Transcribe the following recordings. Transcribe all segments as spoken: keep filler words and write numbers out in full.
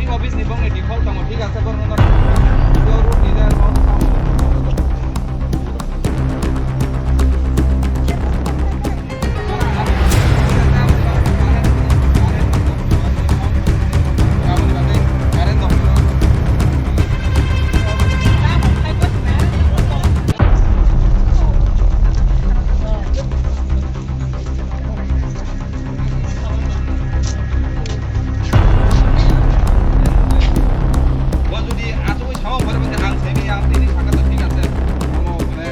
Office ni bongni default tongo, thik ase, borok no. Road ni le. Bo jodi achugwi sao, pore bwkhe ang saimanya, ang tini sakha to thik ase. Omo hwnwi.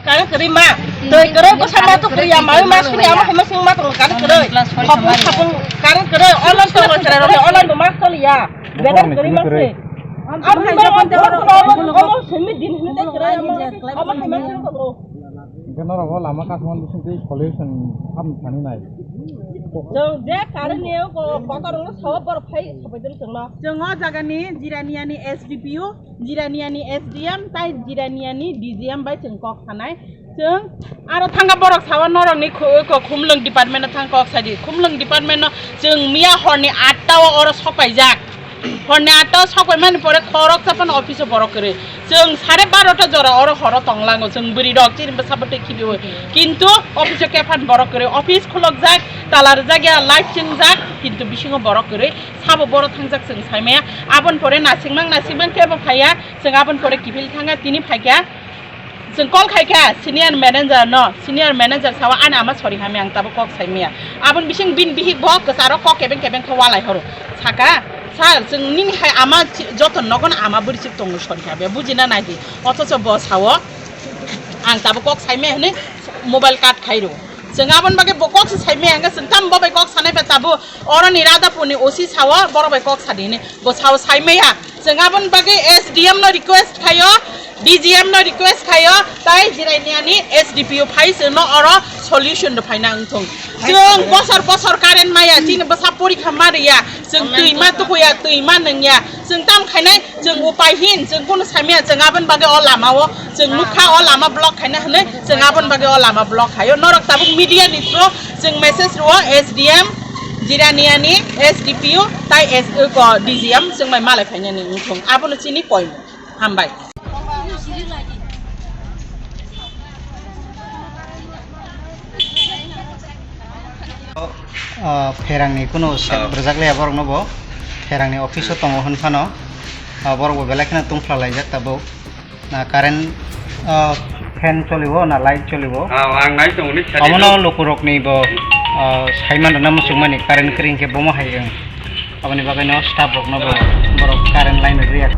Kare kare ma, twi kare ko sama to kriya, ma ma suri ama hema sing ma to kare kare. Khapung khapung kare kare, online to kare kare, online to ma to ya. Better kare ma se. Ang hai jokon te oro, oro, oro simi din hini te kira ya ma. Abo hai ma sing ko bro. Hingke norok o lama kasmani bising twi solution ham thani nai. Jeng je kare ni ko kotor no sawa bor phai sabai den chengno. Jeng o jaga ni Jirania ni S D P O, Jirania ni S D M tai Jirania ni D G M bai cheng kok sanai. Chwng aro thangka borok sawa norokni khu-, ko khumlwng department-o thang kok sadi. Khumlwng department-o chwng miya horni atta o oro sokpaijak. Horni atta o sokpaimani pore khoroksa phano office-o borok kwrwi. Chwng sare barota jora oro horo tonglango chwng bwrwi rok chini bwsa bwtwi khibiui. Kintu office-o khe phano borok kwrwi. Office khulokjak, tala rwjak ya, light chingjak, kintu bisingo borok kwrwi. Sabo boro thangjak chwng saimaya. Aboni pore nasingmang nasingmang kebo phaiya. Chwng aboni pore kiphil thangya, tini phaikha. Chwng call khaikha senior manager no, senior manager sawa ani ama sori hamya ang tabuk kok saimaya. Aboni bising bini bihik bo kwcharo kok kebeng kebeng khe walai horo. Saka, "Sir, chwng nini hai ama chi-, joto nogon ama bwrwi chwk tongo sori hamya, bujina naidi." Othocho bo sawo, "Ang tabuk kok saimaya," hwnwi mobile cut khairo. Chwng aboni bagwi bo kok se saimaya hwnkhe chwng tamo bo bai kok sanai ba tabuk. Oro ni Radhapur ni O C sawo, borok bai kok sadi hinwi. Bo sawo saimaya. Chwng aboni bagwi S D M no request khaio, D G M no request khaio, tai Jirania ni S D P O phai chwngno oro solution rw phaina wngthung. Chwng bosor bosor current maya, chini bwsa porikha ma rwya, chwng twi ma tukuya, twi ma nungya, chwng tam khainai, chwng upai hin, chwng kunu saimaya, chwng aboni bagwi o lama o, chwng nukha o lama block khaina hinwi, chwng aboni bagwi o lama block khaio. Norok tabuk media ni through chwng message rwo S D M, Jirania ni S D P O, tai S, ko D G M, chwng bai malai phainani wngthung. Abono chini point. Hambai. Ah, pherangni kuno sep rwjak liya borokno bo. Pherangni office o tongo hwn phano. Ah, borok bo belai kheno tungphla laijak tabuk. Na current, ah, fan choliwo na light choliwo? Ah, ang nai tongo ni sari. Omono lukurokni bo, ah, saiman rwna muchungmani current kwrwi hinkhe bomo hai wng. Aboni bagwino staff rokno bo borok current line rwya.